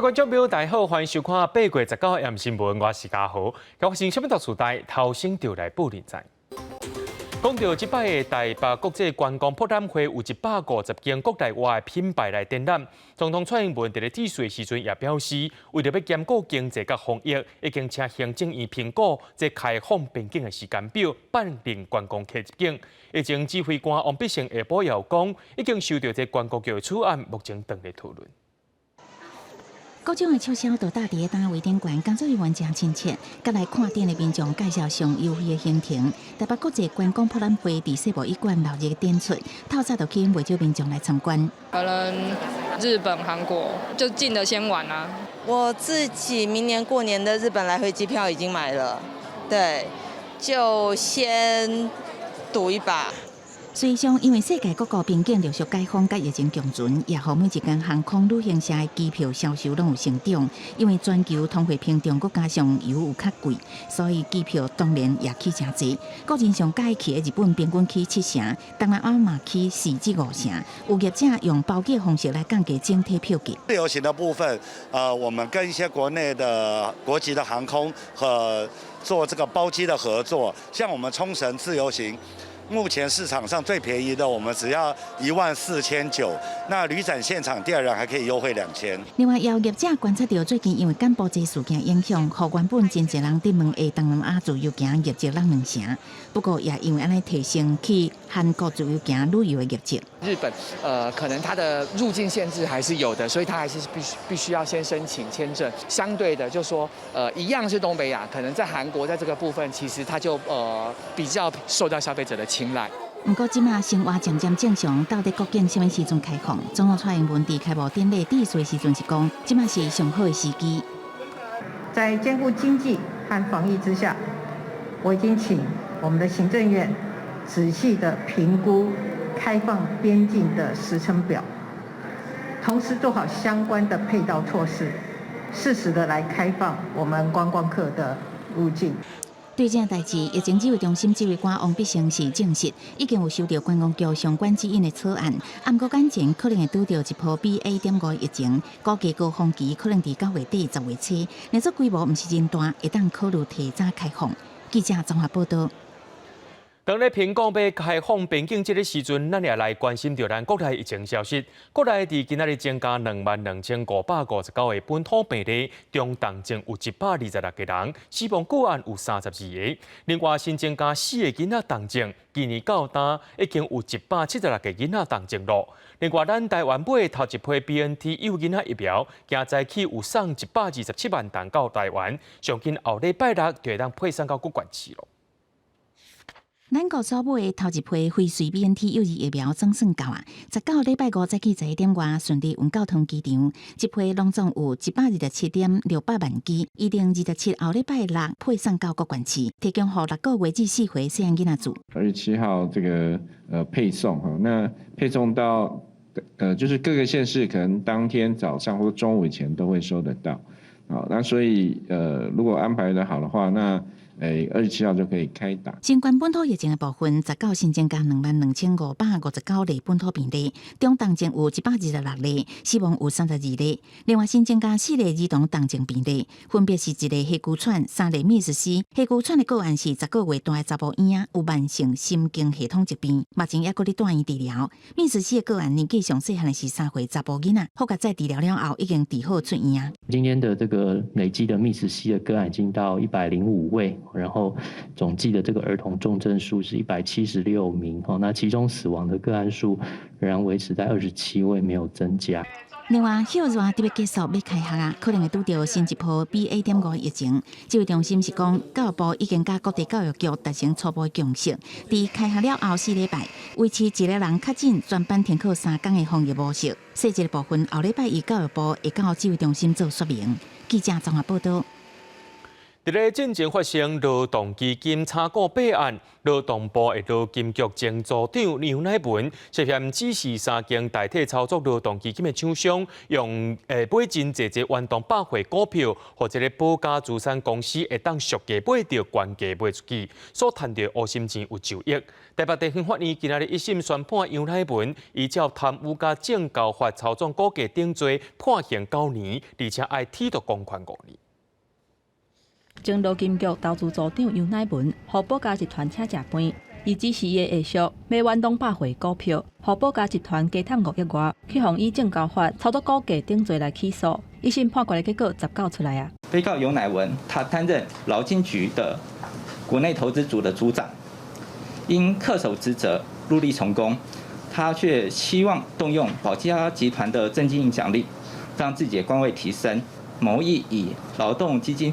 各位觀眾朋友，大家好，歡迎收看8月19號新聞，我是家豪。發生啥物大事代，頭先就來報你知。講到這擺的台北國際觀光博覽會，有150間國內外品牌來展覽。總統蔡英文佇咧致辭的時陣也表示，為著欲兼顧經濟佮防疫，已經請行政院評估這開放邊境的時間表，放任觀光客入境。疫情指揮官王必勝下晡又講，已經收到這觀光局的草案，目前正咧討論。各種的促銷都搭佇咧單位頂懸，工作人員誠親切，佮來看展的民眾介紹上優惠的行程。台北國際觀光博覽會佇世博一館鬧熱展出，透早就吸引袂少民眾來參觀。可能日本、韓國就近的先玩啊。我自己明年過年的日本來回機票已經買了，對，就先賭一把。隨上，因為世界各國邊境陸續解封，佮疫情共存，也予每一間航空旅行社的機票銷售攏有成長。因為全球通貨膨脹，閣加上油有較貴，所以機票當然也起誠濟。個人上佮意去的日本平均起七成，東南亞嘛起4至5成。有業者用包機方式來降低整體票價。自由行的部分，我們跟一些國內的國籍的航空和做這個包機的合作，像我們沖繩自由行。目前市場上最便宜的，我們只要14,900，那旅展現場第二人還可以優惠2000。另外，也有業者觀察到，最近因為柬埔寨事件影響，予原本真濟人佇問的東南亞自由行業績落兩成。不過，也因為按呢提升去韓國自由行旅遊的業績。日本，可能它的入境限制還是有的，所以它還是必須要先申請簽證。相對的，就說，一樣是東北亞，可能在韓國在這個部分，其實它就比較受到消費者的青睞。毋過，這馬生活漸漸正常，到底國境啥物時陣開放？總統蔡英文佇開幕典禮致辭時陣是講，這馬是上好的時機。在兼顧經濟和防疫之下，我已經請我們的行政院仔細的評估開放邊境的時程表，同時做好相關的配套措施，適時的來開放我們觀光客的入境。對這代誌，疫情指揮中心指揮官王必勝是證實，已經有收到觀光局相關指引的草案，毋過眼前可能會拄著一波 BA.5疫情，估計高峰期可能佇9月底10月初，若說規模毋是真大，會當考慮提早開放。記者綜合報道。當咧蘋果欲開放邊境這个時陣，咱也來關心著咱國內疫情消息。國內佇今仔日增加22,559個本土病例，中重症有126個人，死亡個案有32個。另外新增加四个囡仔重症，今年到今已經有176個囡仔重症囉。另外，咱台灣買的頭一批 BNT 幼囡仔疫苗，今早起有送127萬筒到台灣，上緊後禮拜六就會當配送到各縣市囉。咱國所買的頭一批輝瑞 BNT 幼兒疫苗總算到啊！19禮拜五早起11點外順利運到桃園機場，這批攏總有127.68萬劑，預定27後禮拜六配送到各縣市，提供予6個月至4歲細漢囡仔注。 27號這個配送哈，那配送到就是各個縣市可能當天早上或中午以前都會收得到，好，那所以如果安排得好的話，那27號就可以開打。新冠本土疫情的部分，19新增加22,559例本土病例，中重症有126例，死亡有32例。另外新增加四个兒童重症病例，分別是一个火牛喘、三个 MIS-C。火牛喘的個案是10個月大的查埔嬰仔，有慢性神經系統疾病，目前猶閣佇住院治療。MIS-C 的個案年紀上細漢的是3歲查埔囡仔，好佳哉治療了後已經治好出院啊。今天的這個累計的 MIS-C 的個案已經到105位。然後總計的這個兒童重症數是176名，哦，那其中死亡的個案數仍然維持在27位，沒有增加。另外，歇熱就欲結束欲開學啊，可能會拄著新一波 BA.5疫情。指揮中心是講，教育部已經佮各地教育局達成初步共識，佇開學了後4禮拜，維持一个人確診全班停課3工的防疫模式。細節的部分，後禮拜一教育部會到指揮中心做說明。記者綜合報道。佇咧進前發生勞動基金炒股弊案，勞動部的勞金局前組長楊乃文涉嫌指示三間代替操作勞動基金的廠商，用買真濟濟遠東百匯股票，予這个寶嘉資產公司會當俗價買著，懸價賣出去，所趁著烏心錢有上億。台北地方法院今仔日一審宣判楊乃文依照貪污佮證交法操縱股價等罪判刑9年，而且愛褫奪公權5年。前勞金局投資組長楊乃文，予寶嘉集團請食飯，伊指示伊的下屬買遠東百匯股票，予寶嘉集團加趁5億外，去予以證交法操作股價等罪來起訴。一審判決的結果19出來啊。被告游乃文，他擔任勞金局的國內投資組的組長，因恪守職責，努力成功，他卻希望動用寶嘉集團的政經影響力，讓自己的官位提升，謀議以勞動基金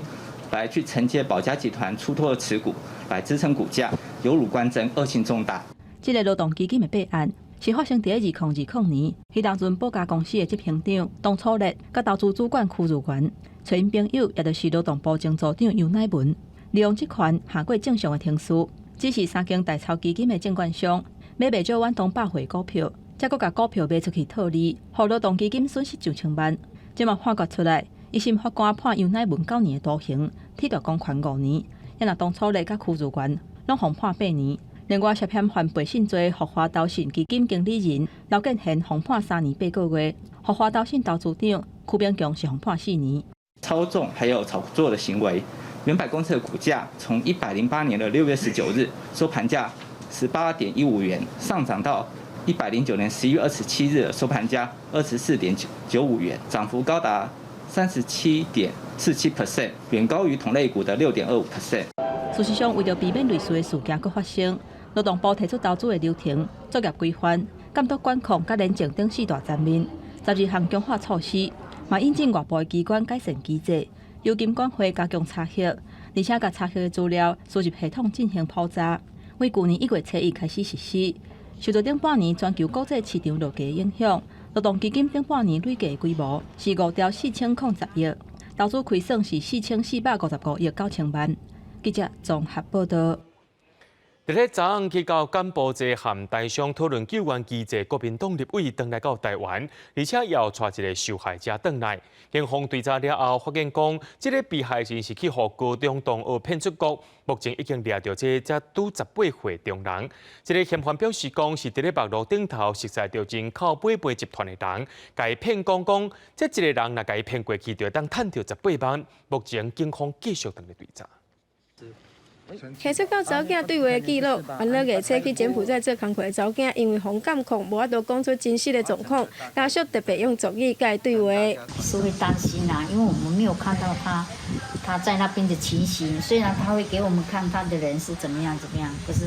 來去承接寶嘉集團出脫的持股，來支撐股價，有辱官箴，惡性重大。這个勞動基金的弊案是發生佇咧2020年，彼當陣寶嘉公司的執行長董楚烈，佮投資主管區如元，揣𪜶朋友，也就是勞動部前組長游乃文，利用職權跨過正常的程序，指示三間代操基金的證券商買袂少遠東百匯股票，才閣共股票賣出去套利，予勞動基金損失上千萬。這馬判決出來，一審法官判游乃文9年的徒刑，褫奪公權5年。也若董楚烈佮區如元，攏予判8年。另外涉嫌犯背信罪，福華投信基金經理人劉建賢，予判3年8個月；福華投信投資長區炳強是予判4年。操縱還有炒作的行為，遠百公司的股價從108年的6月19日收盤價18.15元，上漲到109年11月27日收盤價24.95元，漲幅高達37.47%，遠高於同類股的6.25%。事實上，為著避免類似的事件閣發生，勞動部提出投資的流程、作業規範、監督管控佮廉政等四大層面，12項強化措施，嘛引進外部的機關改善機制，由金管會加強查核，而且共查核的資料輸入系統進行普查。為舊年1月初1開始實施，受到頂半年全球股債市場落價影響，勞動基金頂半年累計規模是5兆4010億，投資虧損是4455億9000萬。記者綜合報道。佇咧昨昏去到柬埔寨和台商討論救援機制，國民黨立委轉來到台灣，而且又帶一个受害者轉來。警方追查了後，發現講，這个被害人是去予高中同學騙出國，目前已經掠著這才拄18歲中人。這个嫌犯表示講，是佇咧網路頂頭熟似著人口買賣集團的人，共伊騙講講，這一个人若共伊騙過去，就會當趁著十八萬。目前警方繼續佇咧追查。提出佮查某囝對話的記錄，煩惱月初去柬埔寨做工課的查某囝，因為予監控，無法度講出真實的狀況，家屬特別用族語佮伊對話。是會擔心啊，因為我們沒有看到他在那邊的情形。雖然他會給我們看他的人是怎麼樣怎麼樣，可是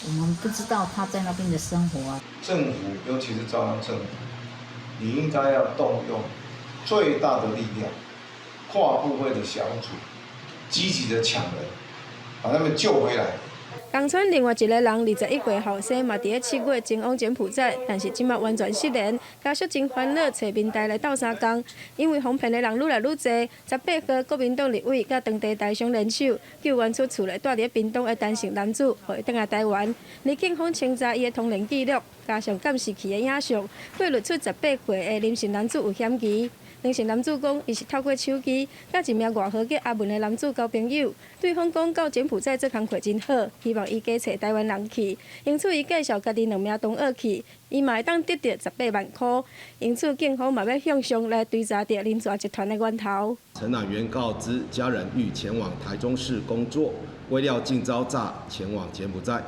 我們不知道他在那邊的生活啊。政府，尤其是中央政府，你應該要動用最大的力量，跨部會的小組，積極的搶人。把他們救回來。仝村另外一個人，21歲後生嘛，佇咧7月前往柬埔寨，但是這馬完全失聯，家屬真煩惱，揣民代來鬥相共，因為予騙的人愈來愈濟。18號，國民黨立委佮當地台商聯手救援出厝內蹛佇咧屏東的陳姓男子，予伊轉來台灣。而警方清查伊的通聯記錄，加上監視器的影像，過濾出18歲的林姓男子有嫌疑。林姓男子講，伊是透過手機，佮一名外號叫阿文的男子交朋友。對方講到柬埔寨做工課真好，希望伊加揣台灣人去。因此，伊介紹家己兩名同學去，伊嘛會當得著十八萬箍。因此，警方嘛欲向上來追查著林氏集團的源頭。陳乃元告知家人欲前往台中市工作，未料竟遭詐前往柬埔寨。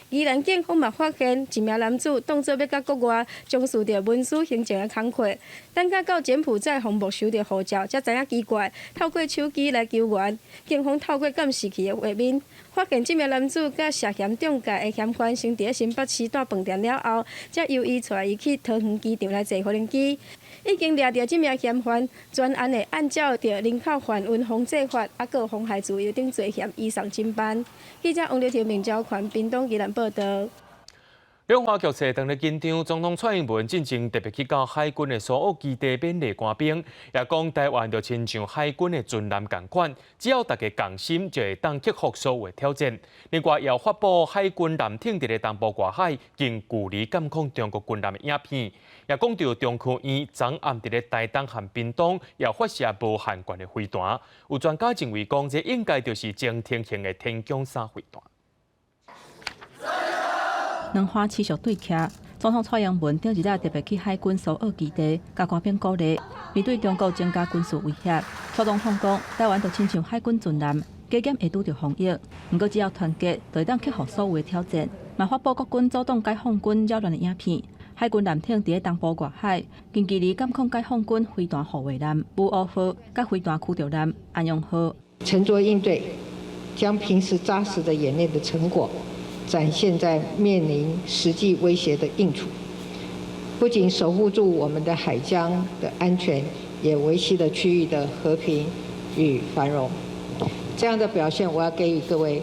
宜蘭警方嘛發現一名男子當作欲佮國外從事著文書行政的工課，等甲到柬埔寨予沒收著護照，才知影奇怪，透過手機來求援。警方透過監視器的畫面，發現這名男子佮涉嫌中介的嫌犯先佇咧新北市蹛飯店了後，才由伊帶伊去桃園機場來坐無人機。已經掠著這名嫌犯，專案會按照著人口販運防制法，猶閣妨害自由等罪嫌移送偵辦。記者王劉婷、明昭權，屏東宜蘭報道。兩岸局勢當咧緊張，總統蔡英文進前特別去到海軍的蘇澳基地勉勵官兵，也講台灣就親像海軍的船艦仝款，只要大家仝心，就會當克服所有的挑戰。另外，也發布海軍艦艇佇咧東部外海近距離監控中國軍艦的影片，也講著中科院昨暗佇咧台東和屏東也發射無限拳的飛彈。有專家認為講，這應該就是潛艇型的天弓三飛彈。兩岸持續對徛，總統蔡英文頂一日特別去海軍蘇澳基地，共官兵鼓勵，面對中國增加軍事威脅，蔡總統講，台灣就親像海軍船艦，加減會拄著風雨，毋過只要團結，就會當克服所有的挑戰。嘛發布國軍阻擋解放軍擾亂的影片，海軍艦艇佇咧東部外海，近距離監控解放軍飛彈護衛艦武甌號、佮飛彈驅逐艦安陽號。沉著應對，將平時紮實的演練的成果，展現在面臨實際威脅的應處，不僅守護住我們的海疆的安全，也維繫了區域的和平與繁榮。這樣的表現，我要給予各位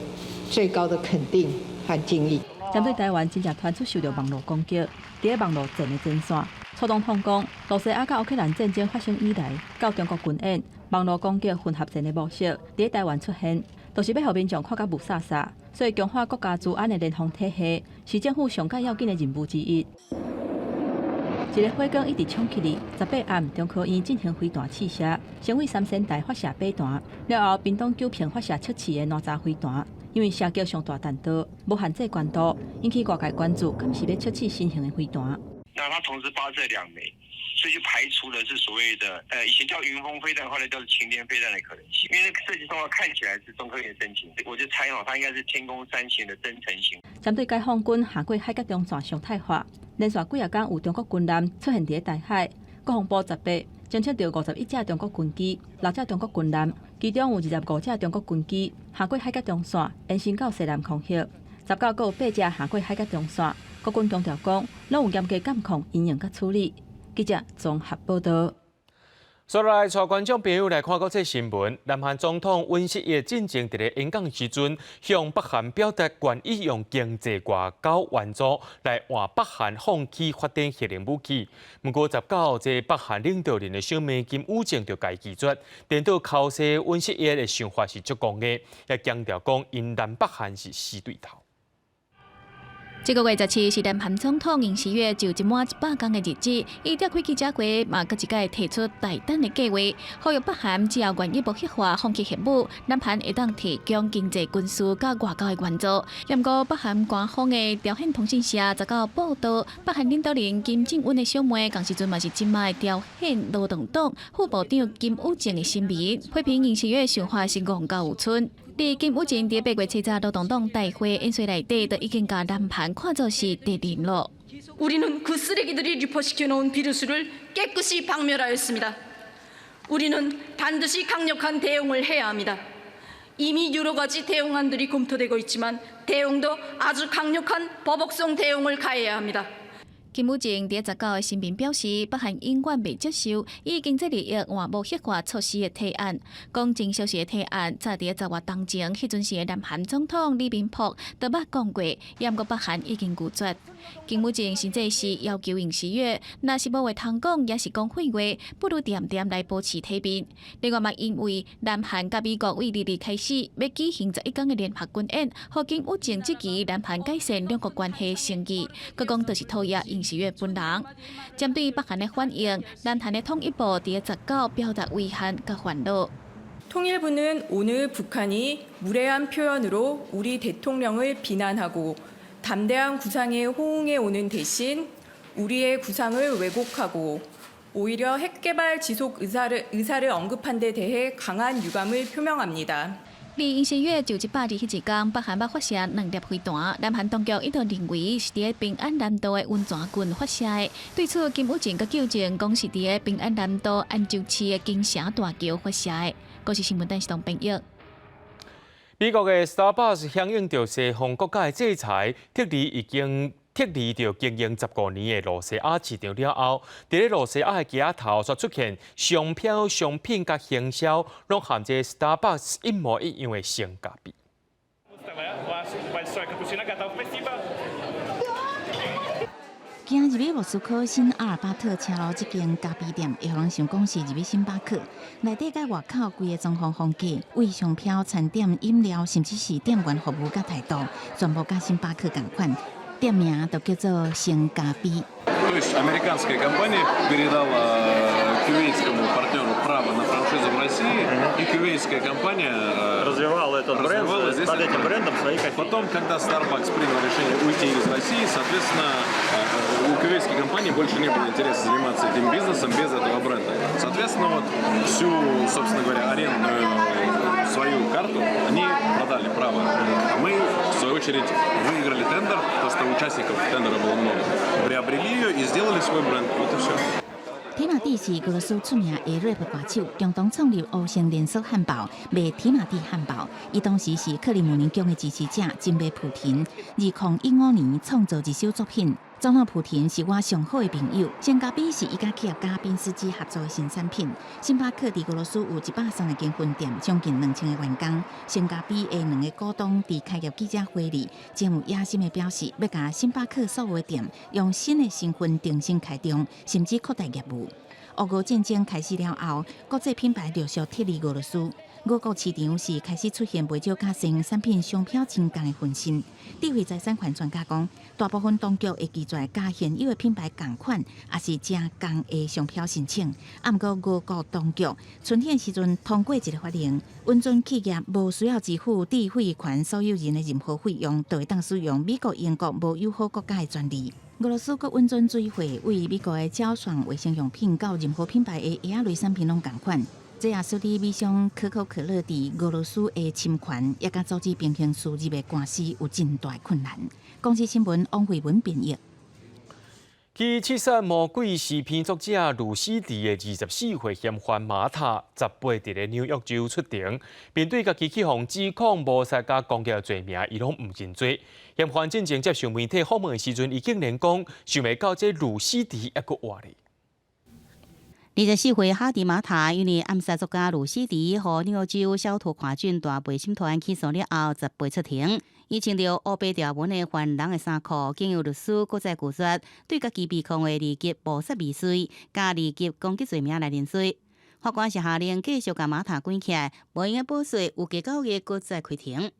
最高的肯定和敬意。針對台灣真正傳出受著網路攻擊，佇咧網路戰的前線，蔡總統講，露西亞佮烏克蘭戰爭發生以來，到中國軍演網路攻擊混合戰的模式，佇咧台灣出現，就是欲予民眾看甲霧煞煞。所以強化國家資安的聯防體系，是政府上蓋要緊的任務之一。一個火光一直衝起來，18暗中科院進行飛彈試射，先為三仙台發射靶彈，了後屏東九坪發射測試的哪吒飛彈，因為射擊上大彈道，無限制高度，引起外界關注，敢是欲測試新型的飛彈？那它同時發射兩枚，所以就排除了是所謂的，以前叫雲峰飛彈，後來叫做擎天飛彈的可能性。因為那個設計狀況看起來是中科院申請，我就猜哦，它應該是天弓三型的增程型。針對解放軍跨過海峽中線常態化，連續幾仔工有中國軍艦出現佇咧台海，國防部18偵測著51隻中國軍機、6隻中國軍艦，其中有25隻中國軍機跨過海峽中線，延伸到西南空域。19閣有8隻跨過海峽中線。國軍強調講，攏有嚴格監控、因應佮處理。記者綜合報導。所來，帶觀眾朋友來看國際新聞。南韓總統尹錫悅進前佇咧演講時陣，向北韓表達願意用經濟外交援助來換北韓放棄發展核能武器。毋過19，這北韓領導人的小妹金與正就共拒絕，顛倒剾洗尹錫悅的想法是足戇的，也強調講𪜶南北韓是死對頭。這個月17是南韓總統尹錫悅就職滿100天的日子，伊召開記者會，嘛閣一擺提出大膽的計劃，呼籲北韓只要願意無核化、放棄核武，南韓會當提供經濟、軍事佮外交的援助。毋過北韓官方的朝鮮通訊社19報道，北韓領導人金正恩的小妹，仝時陣嘛是這擺朝鮮勞動黨副部長金與正的新聞，批評尹錫悅想法是戇到有賰。佇金與正佇8月7日勞動黨大會演說內底，就已經共南韓看作是敵人咯。 우리는 그 쓰레기들이 유포시켜 놓은 비루스를 깨끗이 박멸하였습니다. 우리는 반드시 강력한 대응을 해야 합니다. 이미 여러 가지 대응안들이 검토되고 있지만 대응도 아주 강력한 보복성 대응을 가해야 합니다. 金與正佇19的聲明表示，北韓永遠袂接受以經濟利益換無核化措施的提案。講真相似的提案，早佇10月當前，彼陣時的南韓總統李明博都捌講過，毋過北韓已經拒絕。金與正甚至是要求尹錫悅，若是無話通講，抑是講廢話，不如恬恬來保持體面。另外嘛，因為南韓佮美國為2日開始欲舉行11天的聯合軍演，予金與正質疑南韓改善兩國關係誠意，閣講就是討厭尹錫悅本人。針對北韓的反應，南韓的統一部佇19表達遺憾佮煩惱。 통일부는 오늘 북한이 무례한 표현으로 우리 대통령을 비난하고 담대한 구상에 호응해 오는 대신 우리의 구상을 왜곡하고 오히려 핵개발 지속 의사를 언급한 데 대해 강한 유감을 표명합니다. 佇尹錫悅就職100日彼一工，北韓捌發射兩粒飛彈，南韓當局一度認為是佇平安南道的溫泉郡發射的。對此，金與正閣糾正，講是佇平安南道安州市的金城大橋發射的。國視新聞電視台編譯。美國的 Starbucks 響應著西方國家的制裁，撤離已經撤離著經營15年的露西亞市場了後，佇咧露西亞的街仔頭煞出現商標、商品佮行銷，攏和這 Starbucks 一模一樣的生咖啡。行入去莫斯科新阿爾巴特車路這間咖啡店，會予人想講是入去星巴克。內底佮外口規个裝潢風格，為商標、餐點、飲料，甚至是店員服務佮態度，全部佮星巴克仝款。店名就叫做星咖啡。 То есть американская компания передала кувейтскому партнеру право на франшизу в России, и кувейтская компания развивала этот бренд, развивала здесь под этот этим бренд. Брендом свои кофейни. Потом, когда Starbucks принял решение уйти из России, соответственно, у кувейтской компании больше не было интереса заниматься этим бизнесом без этого бренда. Соответственно, вот всю, собственно говоря, арендную свою карту они продали право. А мы, в свою очередь, выиграли тендер, потому что участников тендера было много. Приобрели ее и сделали свой бренд. Вот и все. 提馬蒂是俄羅斯出名的 rap 歌手，共同創立烏星連鎖漢堡，賣提馬蒂漢堡。伊當時是克里姆林宮的支持者，針罵普廷。2015年創作一首作品。總統普廷是我上好的朋友。星咖啡是伊佮企業家賓斯基合作的新產品。星巴克佇俄羅斯有130間分店，將近2000個員工。星咖啡的兩个股東佇開業記者會裡，真有野心的表示，欲共星巴克所有的店用新的身份重新開張，甚至擴大業務。俄烏戰爭開始了後，國際品牌陸續撤離俄羅斯。俄國市場是開始出現袂少佮新產品商標真仝的分身。智慧財產權專家講，大部分當局會拒絕佮現有的品牌仝款，抑是誠仝的商標申請。啊，毋過俄國當局春天時陣通過一个法令，允准企業無需要支付智慧權所有人的任何費用，就會當使用美國、英國無友好國家的專利。俄羅斯閣允准水貨對美國的嬌爽衛生用品到任何品牌的藥仔類產品攏仝款。這也使得美商可口可樂佇俄羅斯的侵權，也佮阻止平行輸入的官司有真大困難。公視新聞王慧文編譯。去刺殺魔鬼詩篇作者魯斯迪的24歲嫌犯馬塔，18佇咧紐約州出庭，面對家己去予指控謀殺佮攻擊的罪名，伊攏毋認罪。嫌犯進前接受媒體訪問的時陣，伊竟然講想袂到這魯斯迪猶閣活咧。 24歲哈迪馬塔因為暗殺作家魯斯迪，予紐約州小托卡郡大陪審團起訴了後，18出庭。伊穿著烏白條紋的犯人的衫褲，經由律師閣再拒絕對家己被控的二級謀殺未遂佮二級攻擊罪名來認罪。法官是下令繼續共馬塔關起來，無閒保釋，有加9月閣再開庭。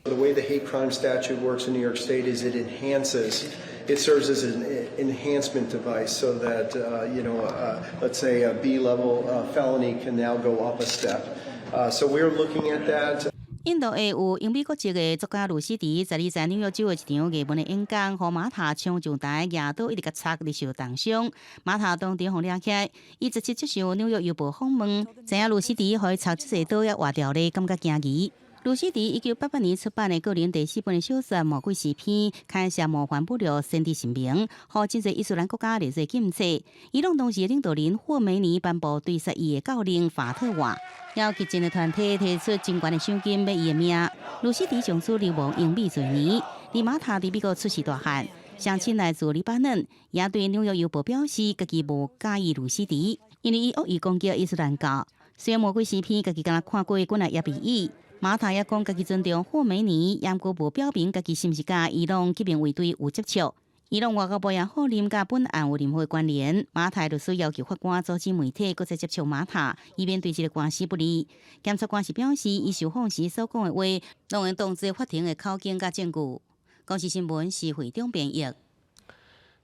The way the hate crime statute works in New York State is it enhances, it serves as an enhancement device so that, let's say a B level felony can now go up a step. So we're looking at that. 印度裔有英美國籍的作家魯斯迪，12在紐約州的一場藝文的演講，予馬塔衝上台，舉刀一直共插，而受重傷。馬塔當場予掠起來，伊17接受紐約郵報訪問，知影魯斯迪予伊插這濟刀猶活著咧，感覺驚異。魯斯迪1988年出版的個人第四本的小說《魔鬼詩篇》，牽涉冒犯侮辱先知神明，予真濟伊斯蘭國家列做禁制。伊朗當時的領導人霍梅尼頒布追殺伊的詔令法特瓦，也有激進的團體提出真懸的賞金欲伊的命。魯斯迪從此流亡英美濟年，而馬塔佇美國出世大漢，雙親來自黎巴嫩，也對紐約郵報表示，家己無佮意魯斯迪，因為伊惡意攻擊伊斯蘭教。雖然魔鬼詩篇家己敢若看過，本來也袂意。馬塔也講家己尊重霍梅尼，毋過無表明家己是毋是佮伊朗革命衛隊有接觸。伊朗外交部也否認佮本案有任何關聯。馬塔律師要求法官阻止媒體閣再接觸馬塔，以免對這个官司不利。檢察官是表示，伊受訪時所講的話，攏會當做法庭的口供佮證據。公視新聞是會長編譯。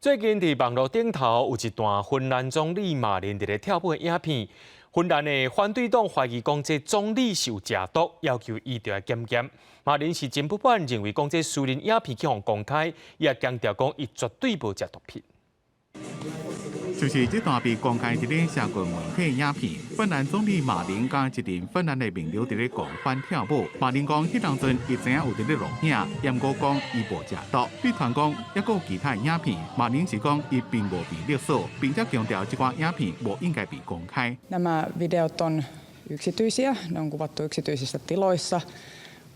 最近佇網路頂頭有一段芬蘭總理馬林佇咧跳舞的影片。芬蘭的反對黨懷疑講，這總理是有食毒，要求伊著愛檢驗。馬林是真不滿，認為講這私人影片去予公開，伊也強調講，伊絕對無食毒品。就是這段被公開佇咧社群媒體影片，芬蘭總理馬林佮一陣芬蘭的名流佇咧狂歡跳舞。馬林講，彼當陣伊知影有佇咧錄影，毋過講伊無食毒。據傳講，猶閣有其他影片，馬林是講伊並無被勒索，並且強調這寡影片無應該被公開。 Nämä videot on yksityisiä, ne on kuvattu yksityisissä tiloissa.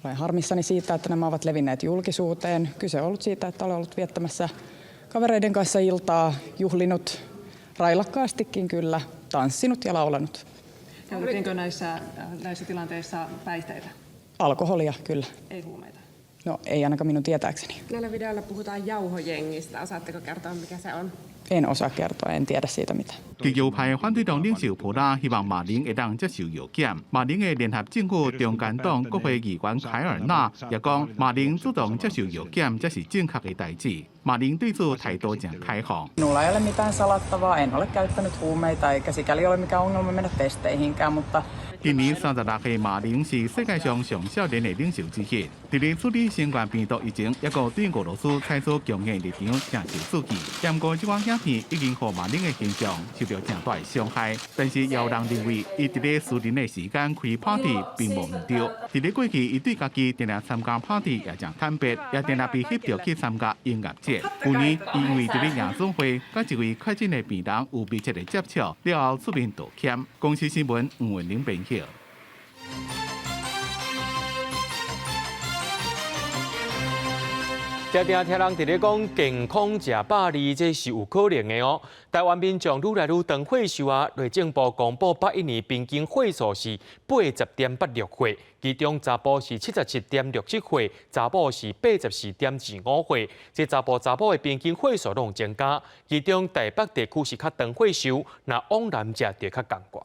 Olen harmissani siitä, että nämä ovat levinneet julkisuuteen. Kyse on ollut siitä, että olen ollut viettämässä kavereiden kanssa iltaa, juhlinut railakkaastikin kyllä, tanssinut ja laulanut. Käytettiinkö näissä tilanteissa päihteitä? Alkoholia, kyllä. Ei huumeita? No ei ainakaan minun tietääkseni. Näillä videoilla puhutaan jauhojengistä. Osaatteko kertoa, mikä se on? En osaa kertoa, en tiedä siitä mitään. 極右派反對黨領袖普拉希望馬林會當接受藥檢。馬林的聯合政府中間黨國會議員凱爾納也講，馬林主動接受藥檢，才是正確的代誌。馬林對此態度誠開放。 Minulla ei ole mitään salattavaa, en ole käyttänyt huumeita eikä sikäli ole mikään ongelma mennä testeihinkään, mutta 今年36歲馬林是世界上上少年的領袖之一。佇咧處理新冠病毒疫情，抑閣對俄羅斯採取強硬立場，誠受注意。毋過這款影片已經予馬林的形象受著誠大的傷害。但是也有人認為，伊佇咧私人的時間開 party 並無毋對。佇咧過去，伊對家己定定參加 party 也誠坦白，也定定被翕著去參加音樂節。去年，伊因為佇咧夜總會佮一位確診的病人有密切的接觸，了後出面道歉。公視新聞吳文玲編譯。定定聽人佇咧講健康食百二，這是有可能的哦。台灣民眾愈來愈長歲壽啊，內政部公布81年平均歲數是80.86歲，其中查埔是77.67歲，查某是84.25歲。這查埔查某的平均歲數攏有增加，其中台北地區是較長歲壽，若往南者就較仝掛。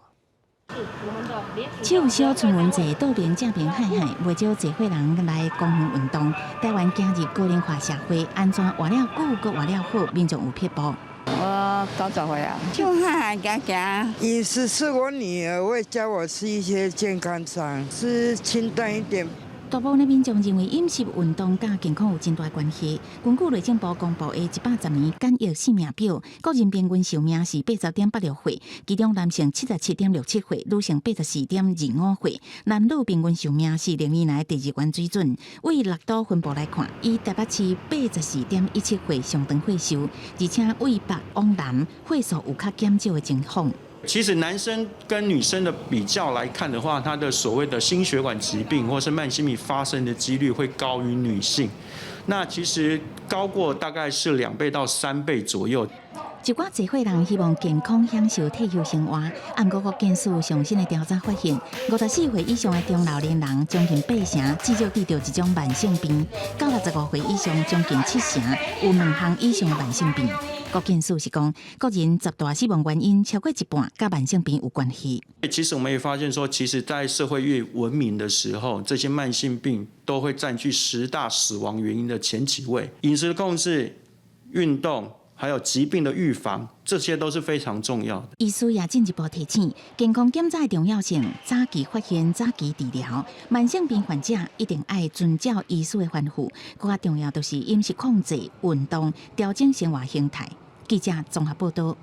手小春雲坐倒爿正爿海海，袂少濟歲人來公園運動。台灣走入高齡化社會，按怎活了久，閣活了好，民眾有撇步。我90歲啊，就海海行行。飲食是我女兒會教我吃一些健康餐，吃清淡一點。大部分的民眾認為飲食、運動佮健康有真大關係。根據內政部公布的110年簡易性命表，國人平均壽命是80.86歲，其中男性77.67歲，女性84.25歲。男女平均壽命是歷年來第二懸水準。對六都分布來看，以台北市84.17歲上長歲壽，而且對北往南歲數有較減少的情況。其實男生跟女生的比較來看的話，他的所謂的心血管疾病或是慢性病發生的幾率會高於女性。那其實高過大概是2倍到3倍左右。一寡濟歲人希望健康享受退休生活，毋過國健署上新的調查發現，54歲以上的中老年人將近八成至少得著一種慢性病，到65歲以上將近七成有兩項以上的慢性病。國健署是講，國人十大死亡原因超過一半佮慢性病有關係。其實我們也發現說，其實，在社會越文明的時候，這些慢性病都會佔據10大死亡原因的前幾位。飲食控制、運動，還有疾病的預防，這些都是非常重要的。醫師也進一步提醒，健康檢查的重要性，早期發現、早期治療。慢性病患者一定愛遵照醫師的吩咐。閣較重要就是飲食控制、運動、調整生活形態。記者綜合報導。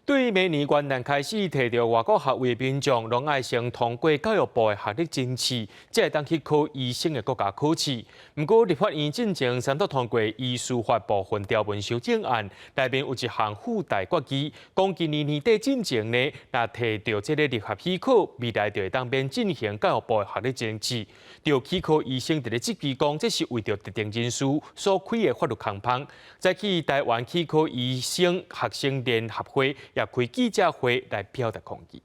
對明年元旦開始，提著外國學位的民眾，攏愛先通過教育部的學歷甄試，才會當去考醫生的國家考試。毋過立法院進前三讀通過醫師法部分條文修正案，內面有一項附帶決議，講今年年底進前呢，若提著這个入學許可，未來就會當免進行教育部的學歷甄試。著齒科醫生佇咧質疑講，這是為著特定人士所開的法律空縫。早起台灣齒科醫生學生聯合會也開記者會來表達抗議。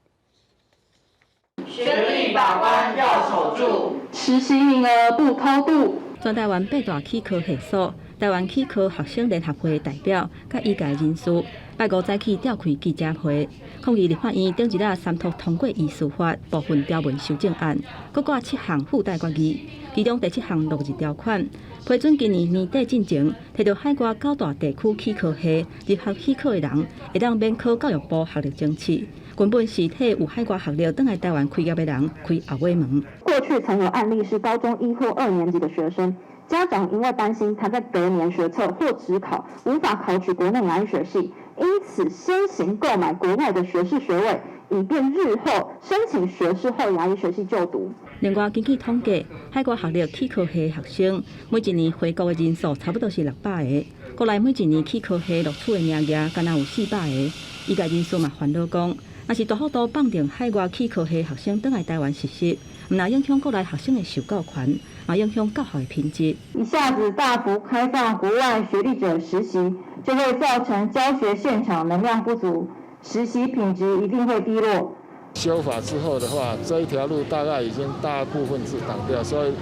學歷把關要守住，實習名額不偷渡。全台灣八大齒科系所、台灣齒科學生聯合會代表佮醫界人士，拜五早起召開記者會，抗議立法院頂一日三讀通過醫師法部分條文修正案，閣掛七項附帶決議，其中第七項落日條款批准今年年底進前，提著海外九大地區齒科系入學許可的人，會當免考教育部學歷甄試。根本是替有海外學歷轉來台灣開業的人開後尾門。過去曾有案例是高中一或二年級的學生，家長因為擔心他在隔年學測或指考無法考取國內牙醫學系，因此先行購買國外的學士學位，以便日後申請學士後牙醫學系就讀。另外，根據統計，海外學歷齒科系學生每一年回國的人數差不多是600個，國內每一年齒科系錄取的名額敢若有400個。醫界人士嘛煩惱講，若是大幅度放任海外齒科系學生轉來台灣實習，毋但影響國內學生的受教權，嘛影響教學的品質。一下子大幅開放國外學歷者實習，就會造成教學現場能量不足，實習品質一定會低落。修法之後的話，這一條路大概已經大部分是擋掉，所以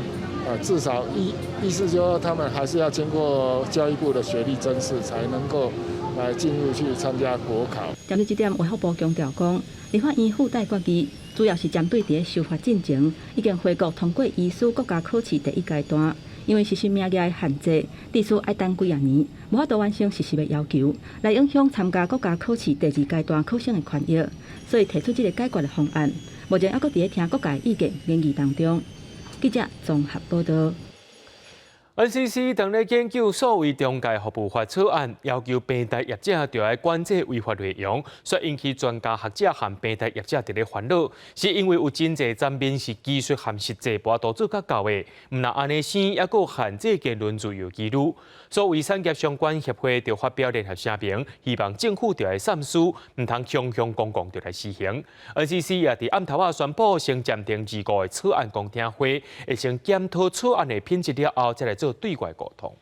至少意思就是說，他們還是要經過教育部的學歷甄試，才能夠來進入去參加國考。針對這點，衛福部強調講，立法院附帶決議主要是針對佇咧修法進前已經回國通過醫師國家考試第一階段，因為實習名額的限制，致使愛等幾仔年，無法度完成實習的要求，來影響參加國家考試第二階段考生的權益，所以提出這个解決的方案。目前猶閣佇咧聽各界意見研議當中。記者綜合報道。 NCC 當咧研究數位中介服務法草案，要求平台業者著愛管制違法內容，煞引起專家學者和平台業者佇咧煩惱，是因為有真濟產品是技術和實際無法度做較到的，毋但按呢生，猶閣限制言論自由紀錄。數位產業相關協會就發表聯合聲明，希望政府著愛三思，毋通雄雄公公就來施行。NCC 也佇暗頭仔宣布，先暫停25個草案公聽會，會先檢討草案的品質了後，才來做對外溝通。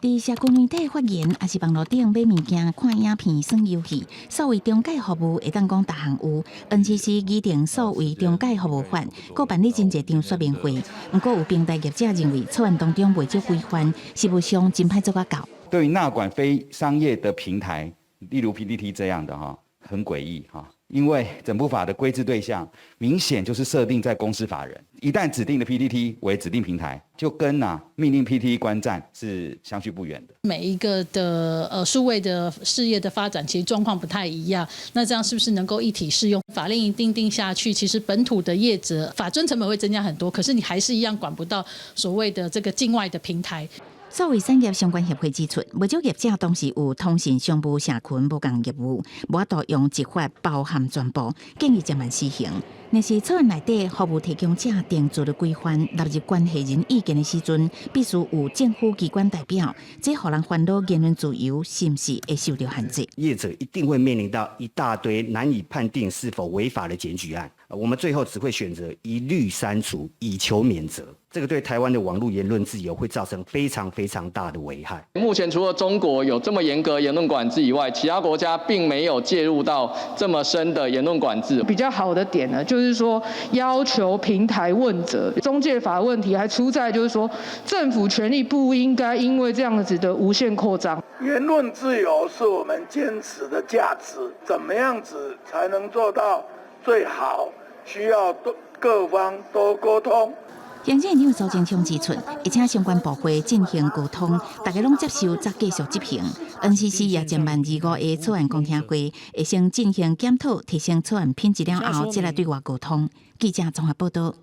佇社群媒體發言，抑是網路頂買物件、看影片、耍遊戲，數位中介服務會當講逐項有。NCC 擬定數位中介服務法，閣辦理真濟場說明會。毋過有平台業者認為草案當中袂少規範，實務上真歹做甲到。對於納管非商業的平台，例如 PTT 這樣的哈，很詭異哈。因為整部法的規制對象明顯就是設定在公司法人，一旦指定的 PTT 為指定平台，就跟命令 PTT 關站是相去不遠的。每一個的數位的事業的發展，其實狀況不太一樣。那這樣是不是能夠一體適用？法令一訂定下去，其實本土的業者法遵成本會增加很多，可是你還是一樣管不到所謂的這個境外的平台。數位產業相關協會指出，袂少業者當時有通訊商務社群無仝業務，無法度用一法包含全部，建議暫緩施行。若是草案內底服務提供者定做的規範納入關係人意見的時陣，必須有政府機關代表，這予人煩惱言論自由是毋是會受到限制？業者一定會面臨到一大堆難以判定是否違法的檢舉案，我們最後只會選擇一律刪除，以求免責。這個對台灣的網絡言論自由會造成非常非常大的危害。目前除了中國有這麼嚴格言論管制以外，其他國家並沒有介入到這麼深的言論管制。比較好的點呢，就是說要求平台問責。中介法問題還出在就是說政府權力不應該因為這樣子的無限擴張。言論自由是我們堅持的價值，怎麼樣子才能做到最好？需要多各方多溝通。行政院長蘇貞昌指出，會請相關部會進行溝通，大家攏接受，才繼續執行。NCC 也暫緩25個草案公聽會，會先進行檢討，提升草案品質了後，再來對外溝通。記者綜合報道。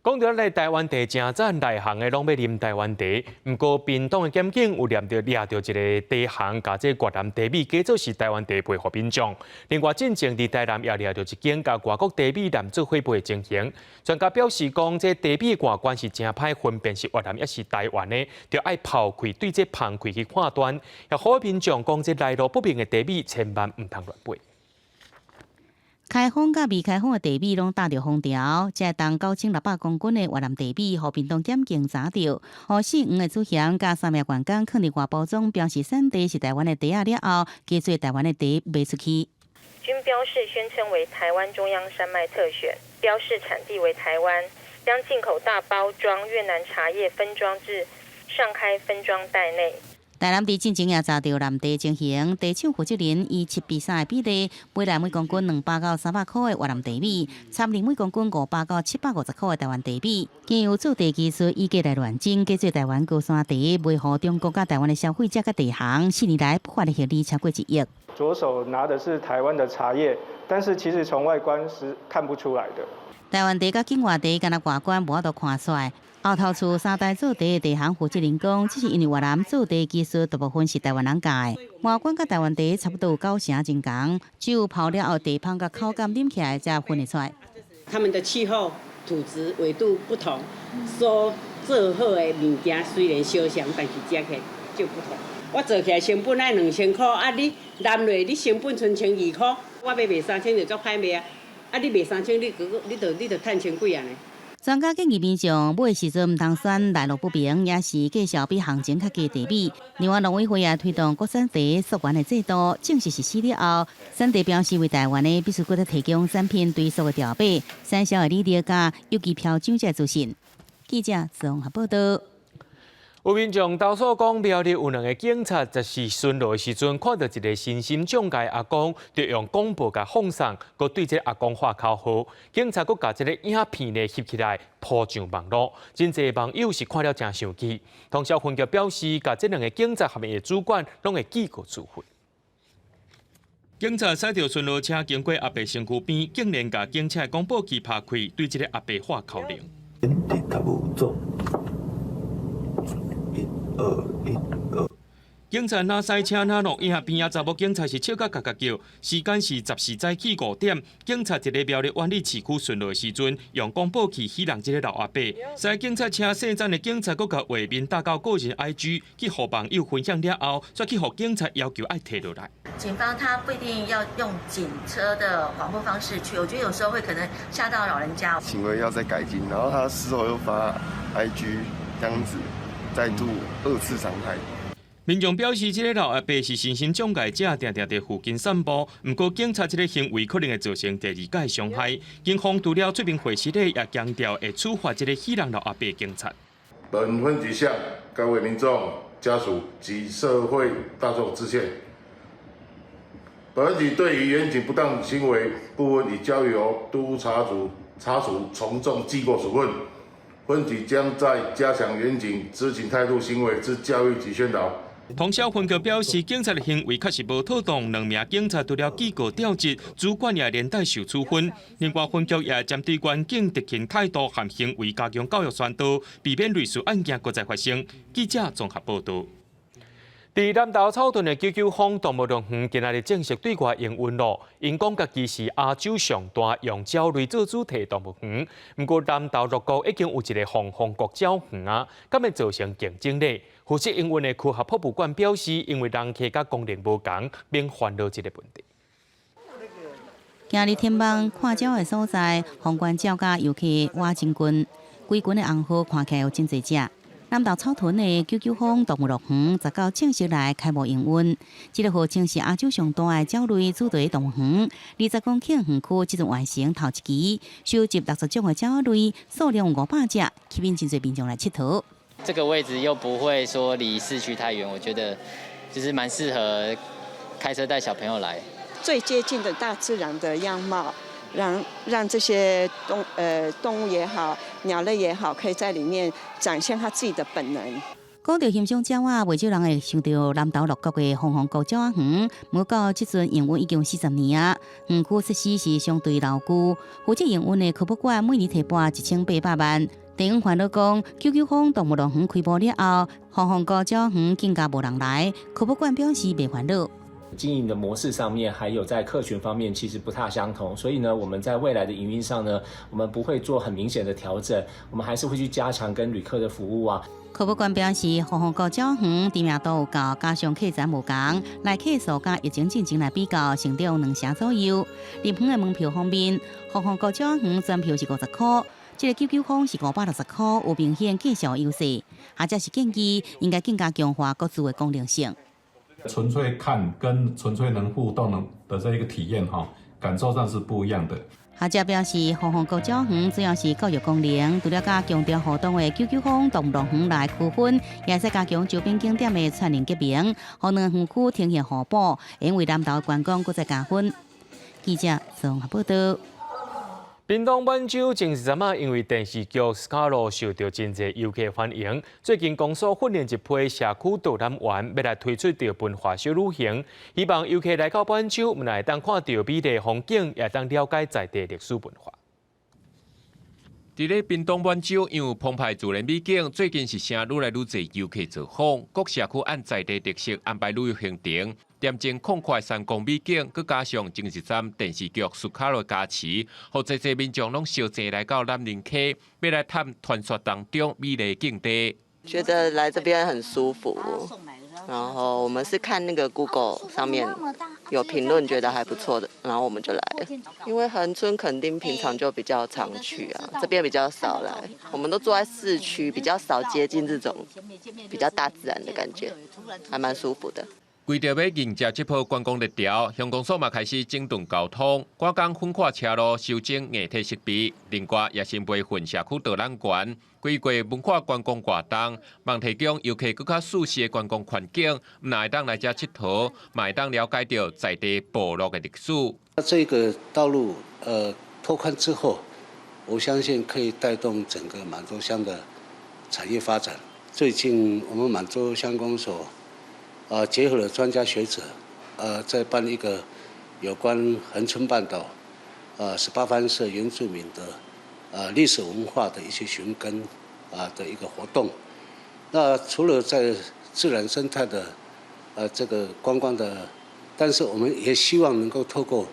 講著咱台灣茶誠讚，內行的攏欲啉台灣茶，毋過屏東的檢警有掠著一個茶行，共這越南茶米假做是台灣茶賣予民眾。另外，進前佇台南也掠著一間共外國茶米濫做伙賣的情形。專家表示講，這茶米外觀是誠歹分辨是越南抑是台灣的，著愛泡開對這芳氣去判斷。也呼籲民眾講，這來路不明的茶米千萬毋通亂買。開封佮未開封的茶米攏貼著封條，這重9600公斤的越南茶米，予屏東檢警查著，予姓黃的主嫌佮三名員工囥佇外包裝，標示產地是台灣的茶仔了後，假做台灣的茶賣出去。均標示宣稱為台灣中央山脈特選，標示產地為台灣，將進口大包裝越南茶葉分裝至上開分裝袋內。台南佇進前也查著濫茶情形，茶廠負責人以7比3的比例買來每公斤200到300箍的越南茶米，摻入每公斤500到750箍的台灣茶米，經由做茶技術以假來亂真，假做台灣高山茶，賣予中國佮台灣的消費者佮茶行，4年來不法的獲利超過1億。左手拿的是台灣的茶葉，但是其實從外觀是看不出來的。台灣茶佮境外茶，敢若外觀無法度看出來。後頭厝三代做茶的茶行負責人講，這是因為越南做茶技術大部分是台灣人教的，外觀佮台灣茶差不多有九成真仝，只有泡了後茶芳佮口感啉起來才分得出來。他們的氣候、土質、緯度不同，所做好的物件雖然相像，但是食起來就不同。我做起來成本愛2000箍，啊你攬落你成本賰1200箍，我欲賣3000就足歹賣啊！啊你賣3000，你閣閣你著你著趁千幾按呢。專家建議民眾買時陣毋通選來路不明，抑是價數比行情較低茶米。另外，農委會也推動國產茶溯源的制度，正式實施了後，產地標示為台灣的，必須閣提供產品追溯的條碼、產銷的履歷佮有機標章這資訊。記者綜合報道。有民眾投訴講，苗栗有兩个警察在是巡邏的時陣，看著一个身心障礙阿公，就用廣播共放送，閣對這个阿公喊口號。警察閣共這个影片呢翕起來，鋪上網路，真濟網友是看了誠生氣。通霄分局表示，共這兩个警察和𪜶的主管攏會記過處分。警察駛著巡邏車經過阿伯身軀邊，竟然共警車廣播器拍開，對這个阿伯喊口令。一二一二。警察若駛車若錄影，邊仔查某警察是笑甲角角叫。時間是14早起5點，警察佇咧苗栗萬里市區巡邏的時陣，用廣播器戲弄這个老阿伯。駛警察車聖讚的警察，閣共畫面貼到個人 IG 去予網友分享了後，煞去予警察要求愛提落來。警方他不一定要用警車的廣播方式去，我覺得有時候會可能嚇到老人家。行為要再改進，然後他事後又發 IG 這樣子，再度二次傷害。民眾表示，這个老阿伯是身心障礙者，定定佇附近散步。毋過警察這个行為可能會造成第二擺傷害。警方除了出面回釋咧，也強調會處罰這个戲弄老阿伯警察。本分局向各位民眾、家屬及社會大眾致歉。本局對於員警不當行為部分，已交由督察組查處，從重記過處分。分局將再加強員警執勤態度、行為之教育及宣導。通霄分局表示，警察的行為確實無妥當，兩名警察除了記過調職，主管也連帶受處分。另外，分局也針對員警執勤態度和行為加強教育宣導，避免類似案件閣再發生。記者綜合報導。佇南投草屯的九九峰動物樂園，今仔日正式對外營運囉。𪜶講家己是亞洲上大用鳥類做主題動物園。毋過南投鹿谷已經有一个鳳凰谷鳥園啊，敢會造成競爭力？負責營運的科學博物館表示，因為人客佮功能無仝，免煩惱這个問題。今日天網看鳥的所在，皇冠鳥佮遊客倚真近，規群的紅鶴看起來有真濟隻。南投草屯的九九峰動物樂園，19正式來開幕營運。這个號稱是亞洲上大的鳥類主題動物園，20公頃園區這陣完成頭一期，收集60種的鳥類，數量有500隻，吸引真濟民眾來𨑨迌。這個位置又不會說離市區太遠，我覺得就是蠻適合開車帶小朋友來。最接近的大自然的樣貌。讓這些動物也好，鳥類也好，可以在裡面展現它自己的本能。講到欣賞鳥仔，袂少人會想著南投鹿谷的鳳凰谷鳥仔園。毋過這陣營運已經有40年啊，園區設施是相對老舊。負責營運的科博館每年提撥1800萬。地方煩惱講，九九峰動物樂園開幕了後，鳳凰谷鳥園更加無人來。科博館表示袂煩惱。經營的模式上面，還有在客群方面，其實不太相同，所以呢，我們在未來的營運上呢，我們不會做很明顯的調整，我們還是會去加強跟旅客的服務啊。科博館表示，鳳凰谷鳥園知名度有夠，加上客層無仝，來客數佮疫情進前來比較，成長2成左右。入園的門票方面，鳳凰谷鳥園全票是50塊，這个九九峰是560塊，有明顯價數優勢。或者是建議應該更加強化各自的功能性。純粹看跟純粹能互動的這一個體驗哈，感受上是不一樣的。學者表示，鳳凰谷鳥園主要是教育功能，除了佮強調互動的九九峰動物樂園來區分，也會使加強周邊景點的串聯結盟，予兩園區呈現互補，因為南投觀光閣再加分。記者綜合報導。屏東滿洲前一陣仔，因為電視劇《斯卡羅》受著真濟遊客歡迎，最近公所訓練一批社區導覽員，欲來推出著文化小旅行，希望遊客來到滿洲，毋但會當看著美麗風景，也會當了解在地歷史文化。佇咧屏東滿洲，因為澎湃自然美景，最近是成愈來愈濟遊客造訪。各社區按在地特色安排旅遊行程，恬靜曠闊山光美景，閣加上前一陣電視劇《斯卡羅》加持，予濟濟民眾攏相繼來到南寧溪，欲來探傳說當中美麗景地。覺得來這邊很舒服，然後我們是看那個 Google 上面有評論覺得還不錯的，然後我們就來了。因為恆春墾丁平常就比較常去啊，這邊比較少來。我們都住在市區，比較少接近這種比較大自然的感覺，還蠻舒服的。為著欲迎接這波觀光熱潮，鄉公所嘛開始整頓交通，趕工粉化車路、修整硬體設備，另外也先培訓社區導覽員，規劃文化觀光活動，望提供遊客閣較舒適的觀光環境，毋但會當來遮𨑨迌，嘛會當了解著在地部落的歷史。這個道路拓寬之後，我相信可以帶動整個滿洲鄉的產業發展。最近我們滿洲鄉公所結合了專家學者，在辦一個有關恆春半島，18番社原住民的，歷史文化的一些尋根，的一個活動。那除了在自然生態的，這個觀光的，但是我們也希望能夠透過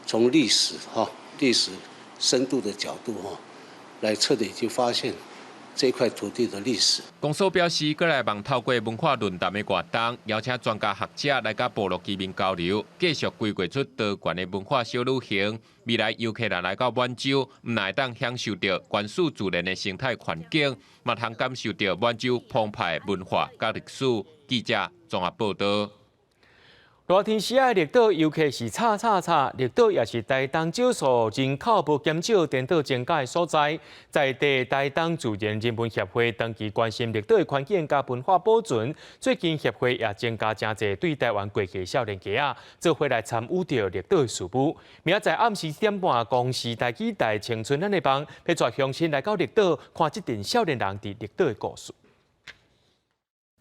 從歷史哈歷史深度的角度哈，來徹底去發現這塊土地的歷史。公所表示，閣來望透過文化論壇的活動，邀請專家學者來佮部落居民交流，繼續規劃出多元的文化小旅行。未來遊客若來到滿洲，毋但會當享受著原始自然的生態環境，嘛通感受著滿洲澎湃文化佮歷史。記者綜合報道。熱天時仔綠島遊客是吵吵吵，綠島也是台東少數人口無減少、顛倒增加的所在。在地台東自然人文協會長期關心綠島的環境佮文化保存，最近協會也增加誠濟對台灣過去的少年家仔，做伙來參與著綠島的事務。明仔載暗時7點半，公視台語台青春咱的夢，欲帶鄉親來到綠島，看這陣少年人佇綠島的故事。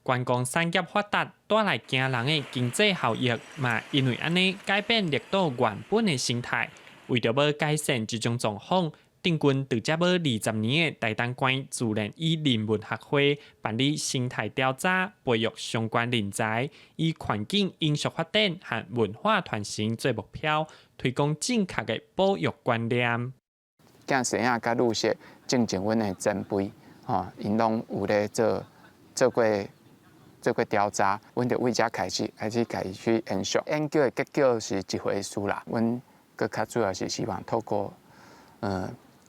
觀光產業發達，帶來驚人的經濟效益，嘛因為按呢改變綠島原本的生態。為著欲改善這種狀況，頂近佇遮欲20年的台東縣自然與人文學會辦理生態調查，培育相關人才，以環境永續發展和文化傳承做目標，推廣正確的保育觀念。囝婿仔佮女婿，進前阮的前輩，吼，𪜶攏有咧做做過。做過調查，阮就為遮開始開始共伊去延續。研究的結果是一回事啦，阮閣較主要是希望透過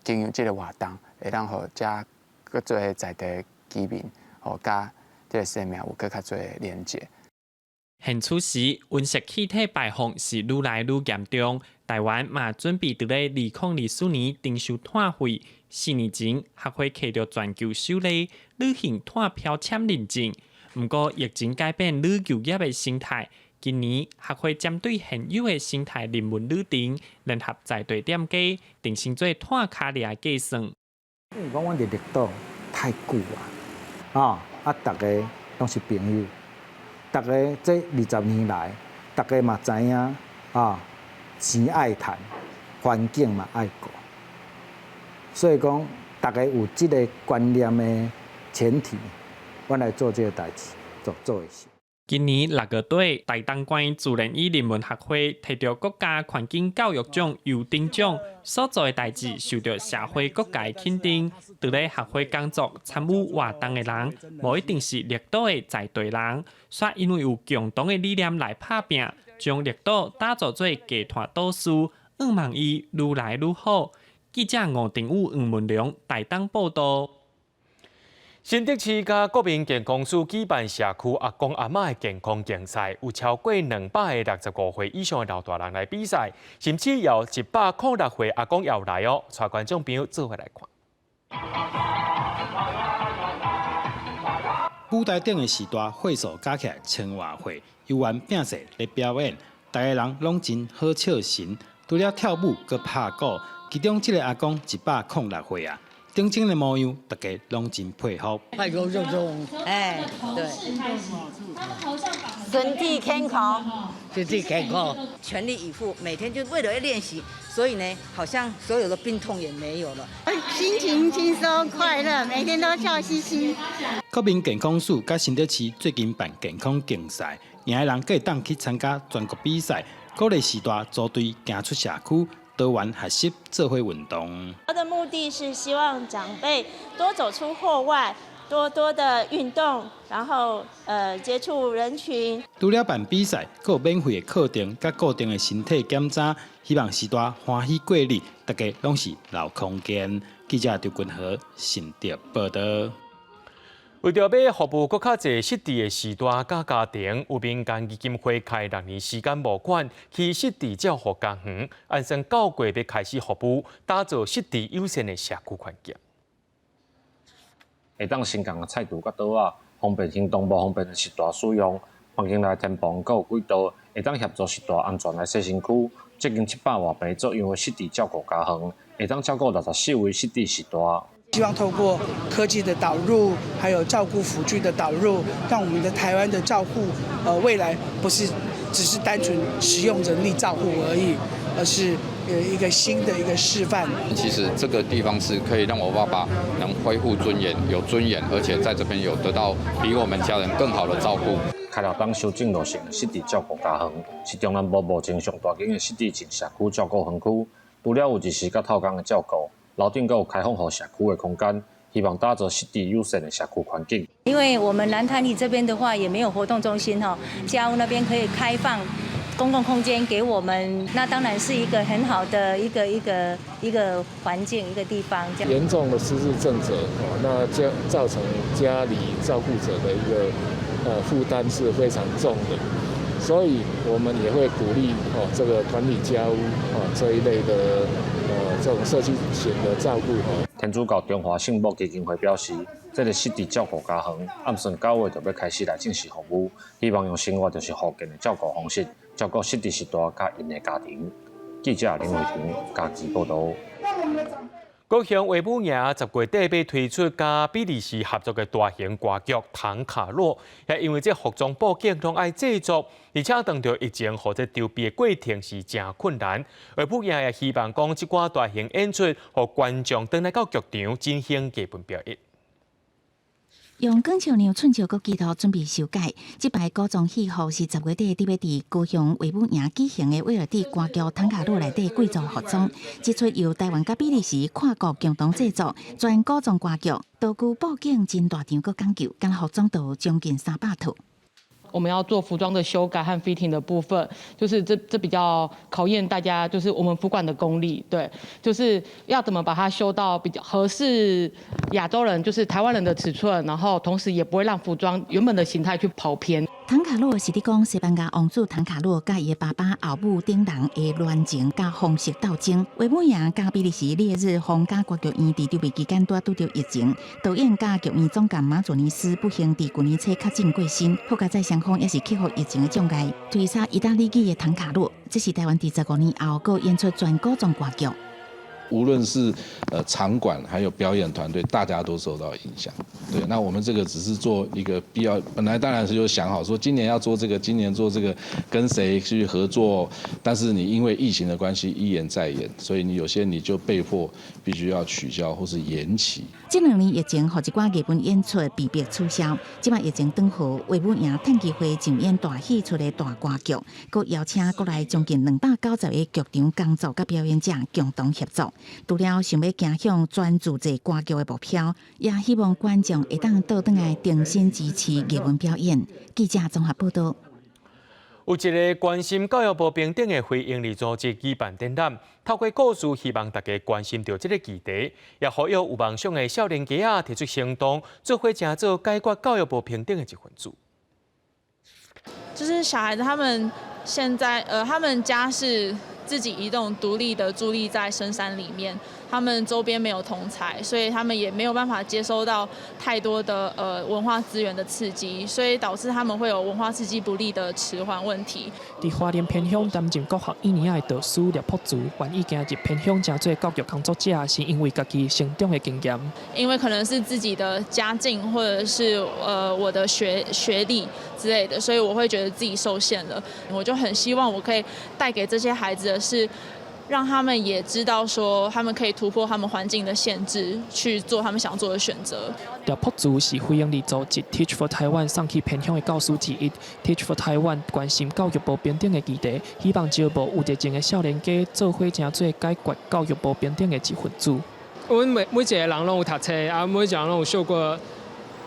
經營這個活動，會當予遮閣濟在地居民，吼，佮這個生命有閣較濟的連結。現此時，溫室氣體排放是愈來愈嚴重。台灣嘛準備佇咧2024年徵收碳費。4年前，學會摕著全球首例旅行碳標籤認證。毋過疫情改變旅遊業的生態，今年學會針對現有的生態人文旅程，聯合在地店家，定成做碳跤掠的計算。因為講阮佇綠島太久啊，啊，逐家攏是朋友，逐家這20年來，逐家嘛知影啊，錢愛趁，環境嘛愛顧，所以講逐家有這個觀念的前提。阮來做這個代誌，做做會成。今年6月底，台東縣自然與人文學會摕著國家環境教育獎優等獎，所做的代誌受著社會各界肯定。佇咧學會工作參與活動的人，無一定是綠島的在地人，煞因為有共同的理念來拍拚，將綠島打造做低碳島嶼，向望伊愈來愈好。記者吳定宇、黃文良台東報道。新竹市佮國民健康署舉辦社區阿公阿嬤的健康競賽，有超過265歲以上的老大人來比賽，甚至有106歲阿公也有來哦，帶觀眾朋友做伙來看。舞台頂的時代歲數加起來千外歲，猶原拼勢咧表演，逐家人攏真好笑神，除了跳舞，閣拍鼓，其中這个阿公106歲啊。頂真的模樣，大家攏真佩服。愛國就做，哎，對，身體健康，身體健康，全力以赴，每天就為了要練習，所以呢，好像所有的病痛也沒有了。心情輕鬆快樂，每天都笑嘻嘻。國民健康署佮新竹市最近辦健康競賽，贏的人閣會當去參加全國比賽，鼓勵序大組隊行出社區。多元學習，做伙運動。他的目的是希望長輩多走出戶外，多多的運動，然後接觸人群。除了辦比賽，閣有免費的課程，佮固定的身體檢查，希望序大歡喜過日，大家攏是留空間。記者張君和新竹報道。為著欲服務閣較濟失智的序大佮家庭，有民間基金會開6年時間募款去失智照護家園，按算9月欲開始服務，打造失智友善的社區環境。會當升降的菜櫥佮桌仔，方便行動無方便的序大使用。環境內天棚閣有軌道，會當協助序大安全來洗身軀。這間700外坪左右的失智照顧家園，會當照顧64位失智序大。希望透過科技的導入，還有照顧輔具的導入，讓我們的台灣的照護，未來不是只是單純使用人力照護而已，而是一個新的一個示範。其實這個地方是可以讓我爸爸能恢復尊嚴，有尊嚴，而且在這邊有得到比我們家人更好的照顧。開了當修正路線的失智照顧家園，是中南部目前上大間的失智症社區照顧園區。除了有日時佮透工的照顧，樓頂閣有開放予社區的空間，希望打造失智友善的社區環境。因為我們南潭里這邊的話，也沒有活動中心哈，家屋那邊可以開放公共空間給我們，那當然是一個很好的一個環境，一個地方。嚴重的失智症者，那這造成家裡照顧者的一個負擔是非常重的，所以我們也會鼓勵哦這個團體家屋哦這一類的這種社區型的照顧。天主教中華聖母基金會表示，這個失智照顧家園，按算9月就欲開始來正式服務，希望用生活就是復健的照顧方式，照顧失智序大佮𪜶的家庭。記者林慧婷嘉義報導。高雄衛武營10月底欲推出佮比利時合作的大型歌劇《唐卡洛》，也因為這服裝布景攏愛製作，而且當著疫情，予這籌備的過程是誠困難。衛武營也希望講，這寡大型演出，予觀眾轉來到劇場進行藝文表演。用廣笑娘寸石閣紀錄準備修改，這擺古裝戲服是10月底佇欲佇高雄衛武營舉行的威爾第歌劇《唐卡洛》內底貴族服裝，這齣由台灣佮比利時跨國共同製作，全古裝歌劇，道具布景真大場閣講究，敢若服裝就有將近300套。我們要做服裝的修改和 fitting 的部分，就是這比較考驗大家，就是我們服管的功力，對，就是要怎麼把它修到比較合適亞洲人，就是台灣人的尺寸，然後同時也不會讓服裝原本的形態去跑偏。唐卡洛是佇講西班牙王子唐卡洛佮伊的爸爸後母等人的戀情佮皇室鬥爭。衛武營佮比利時列日皇家歌劇院佇籌備期間拄拄著疫情，導演佮劇院總監馬祖尼斯不幸佇舊年初確診過身，好佳哉雙方也是克服疫情的障礙，推捒意大利語的唐卡洛，這是台灣佇15年後閣演出全古裝歌劇。無論是場館還有表演團隊，大家都受到影響。對，那我們這個只是做一個必要，本來當然是就想好說今年要做這個，今年做這個，跟誰去合作。但是你因為疫情的關係一延再延，所以你有些你就被迫必須要取消或是延期。這2年疫情，予一寡藝文演出被迫取消。這擺疫情轉好，衛武營趁機會上演大戲出的大歌劇，閣邀請國內將近290個劇場工作佮表演者共同協作。除了想欲行向全自製歌劇的目標，也希望觀眾會當倒轉來重新支持藝文表演。記者綜合報導。有一个關心教育無平等的非營利組織舉辦展覽，透過故事，希望大家關心著這个議題，也呼籲有夢想的少年家仔提出行動，做伙成做解決教育無平等的一份子。就是小孩子他們現在，他們家是自己一棟獨立的佇立在深山裡面，他們周邊沒有同儕，所以他們也沒有辦法接收到太多的文化資源的刺激，所以導致他們會有文化刺激不力的遲緩問題。佇花蓮偏鄉擔任國學一年仔的導師聶朴慈，願意行入偏鄉成做教育工作者，是因為家己成長的經驗。因為可能是自己的家境，或者是我的學歷之類的，所以我會覺得自己受限了。我就很希望我可以帶給這些孩子的是，讓他們也知道說，他們可以突破他們環境的限制，去做他們想做的選擇。聶朴慈是非營利組織 Teach for Taiwan 送去偏鄉的教師之一。Teach for Taiwan 關心教育無平等的議題，希望招募有熱情的少年家做伙成做解決教育無平等的一份子。阮每一个人攏有讀冊，啊，每一个人攏有受過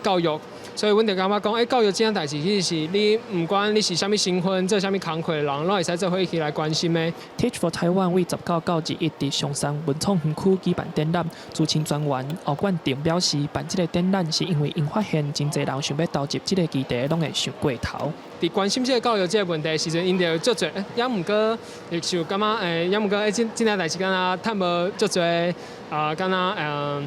教育，所以阮就感覺講，教育這件代誌其實是你毋管你是啥物身份，做啥物工課的人，攏會使做伙一起來關心的。 Teach for Taiwan 為19到21佇松山文創園區舉辦展覽，資深專員歐冠廷表示，辦這個展覽是因為𪜶發現真濟人想欲投入這個議題，攏會想過頭。佇關心這個教育這個問題的時陣，𪜶就足濟，也毋過會就感覺也毋過這件代誌敢若趁無足濟啊，敢若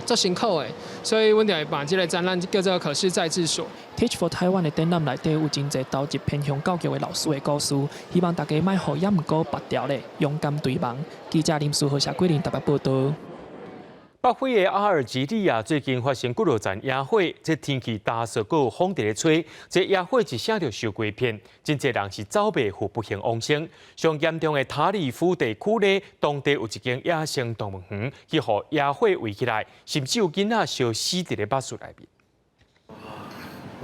足辛苦的，所以阮就會辦這個展覽叫做可是在治所。 Teach for Taiwan 的展覽內底有真濟投入偏鄉教育的老師的故事，希望大家莫予也毋過縛牢咧，勇敢追夢。記者林書豪、謝桂林台北報導。北非的阿爾及利亞最近發生幾落層野火，這天氣焦燥，閣有風佇咧吹，這野火一聲就燒規片，真濟人是走袂赴不幸往生。上嚴重的塔里夫地區呢，當地有一間野生動物園，去予野火圍起來，甚至有囡仔燒死佇咧巴士內面。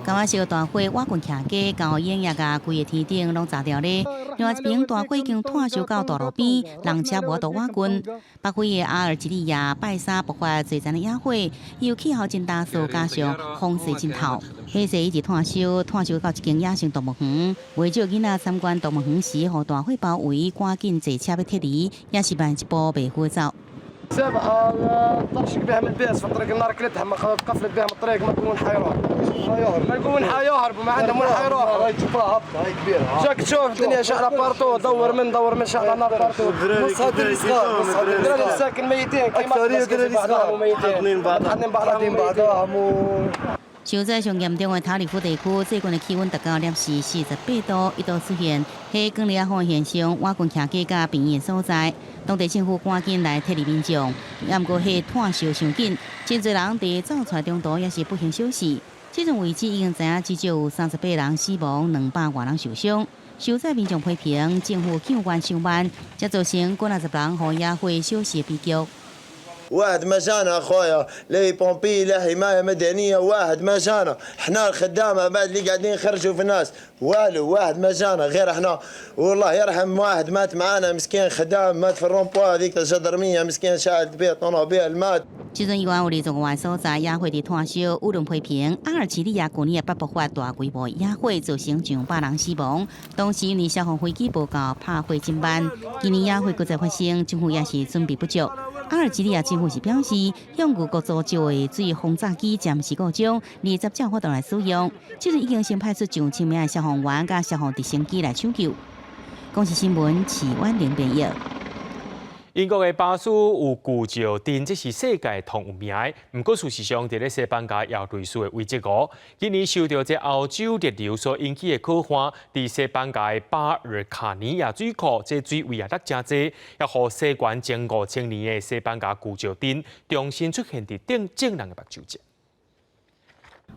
九仔燒大火，倚近徛家，高影也共規个天頂攏炸掉咧。另外一爿大火已經湠燒到大路邊，人車無法度倚近。北非的阿爾及利亞拜三爆發濟層的野火，由氣候真焦燥，加上風勢真透，火勢一直湠燒，湠燒到一間野生動物園。袂少囡仔參觀動物園時，予大火包圍，趕緊坐車欲撤離，也是慢一步袂赴走。 سبعة طرشق بها من الباس في الطريق النار كلتها ما قفلت بها من الطريق ما تقول حيروح ما يقولون حيهربوا ما عندهم وين حيروحوا. هاي تشوفها هبطه هاي كبيره جاك تشوف الدنيا شعله partout دور من دور من شعله نار partout نصها دري صغار نصها دري مساكن ميتين اكثريه دري صغار ميتين بعضهم بعضهم. 受災上嚴重的塔里夫地區，最近的氣溫達到攝氏48度，一度出現火光烈風的現象，倚近徛家佮病院所在。當地政府趕緊來撤離民眾，也毋過火湠燒傷緊，真濟人佇走出來中途也是不幸小死。這陣為止已經知影至少有38人死亡，200外人受傷。受災民眾批評政府救援傷慢，才造成幾若十人予野火燒死的悲劇。 واحد ما جانا اخويا لا pompiers لا حمايه مدنيه واحد ما جانا احنا الخدامه بعد اللي قاعدين يخرجوا في الناس والو واحد ما جانا غير احنا والله يرحم واحد مات معانا مسكين خدام مات في ال rond-point هذيك الجدرميه مسكين شاعل بيه طوموبيل مات。這陣猶有25萬所在野火佇湠燒，輿論批評阿爾及利亞舊年也捌爆發大規模野火，造成上百人死亡。當時因為消防飛機無夠，拍火真慢。今年野火閣再發生，政府也是準備不足。阿爾及利亞政府是表示，向外國租借的水轟炸機暫時故障，20才有法度來使用。這陣已經先派出上千名的消防員佮消防直升機來搶救。公視新聞，徐婉玲編譯。英國的巴斯有巨石陣，這是世界上有名的。毋過事實上，佇咧西班牙也有類似的遺跡哦。今年受著這歐洲熱流所引起的洘旱，佇西班牙的巴爾卡尼亞水庫，這水位也落誠濟，也予西元前5000年的西班牙巨石陣重新出現佇頂眾人的目睭前。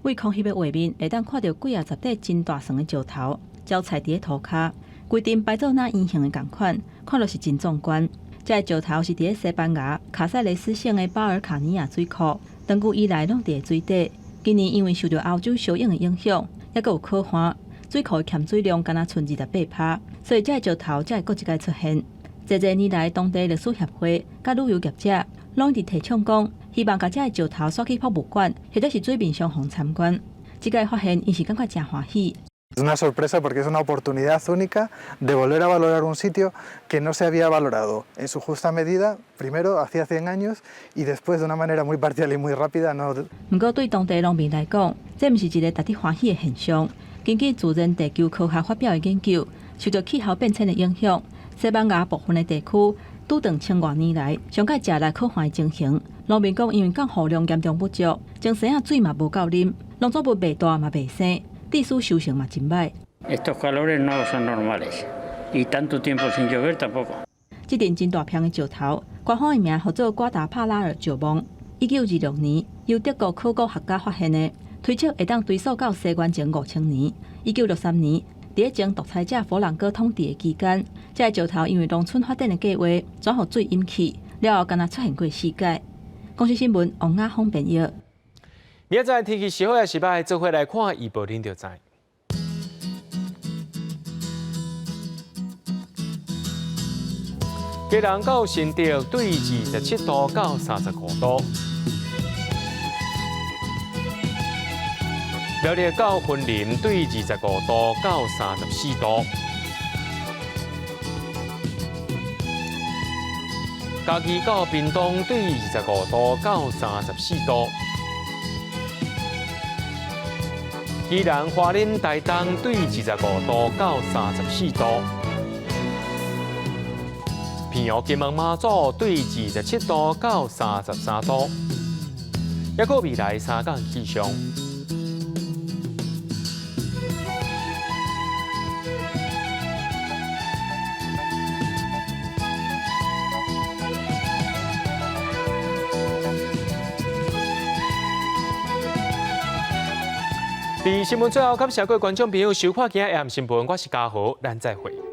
對空翕的畫面，會當看著幾仔十塊真大叢的石頭，交錯佇咧塗跤，規陣排做若圓形的仝款，看落是真壯觀。這个石頭是佇咧西班牙卡塞雷斯省的巴爾卡尼亞水庫，長久以來攏佇咧水底。今年因為受著歐洲燒湧的影響，猶閣有洘旱，水庫的欠水量干焦賰28%，所以這个石頭才會閣一擺出現。濟濟年來，當地歷史協會佮旅遊業者攏一直提倡講，希望共這个石頭徙去博物館，或者是水面上予人參觀。這擺發現，𪜶是感覺誠歡喜。 Es una sorpresa porque es una oportunidad única de volver a valorar un sitio que no se había valorado en su justa medida, primero hacía 100 años y después de una manera muy parcial y muy rápida. No. 毋過對當地農民來講，這毋是一个值得歡喜的現象。根據自然地球科學發表的研究，受著氣候變遷的影響，西班牙部分的地區拄著千外年來上蓋食力洘旱的情形。農民講，因為降雨量嚴重不足，種生仔水嘛無夠啉，農作物袂大嘛袂生。地勢收成嘛真䆀。 Estos calores no son normales y tanto tiempo sin llover tampoco。這陣真大片的石頭，官方的名號做瓜達帕拉爾石甕。1926年由德國考古學家發現的，推測會當追溯到西元前5000年。1963年，佇咧前獨裁者佛朗哥統治的期間，這个石頭因為農村發展的計劃，轉予水淹去，了後敢若出現過四擺。公視新聞王亞峰編譯。明仔載天氣是好抑是䆀，做伙來看預報，恁就知。基隆到新竹對27度到35度。苗栗到雲林對25度到34度。嘉義到屏東對25度到34度。宜蘭花蓮台東對25度到34度。澎湖金門馬祖對27度到33度。抑閣未來三工氣象。佇新聞最後，感謝各位觀眾朋友收看今仔日的新聞，我是嘉豪，咱再會。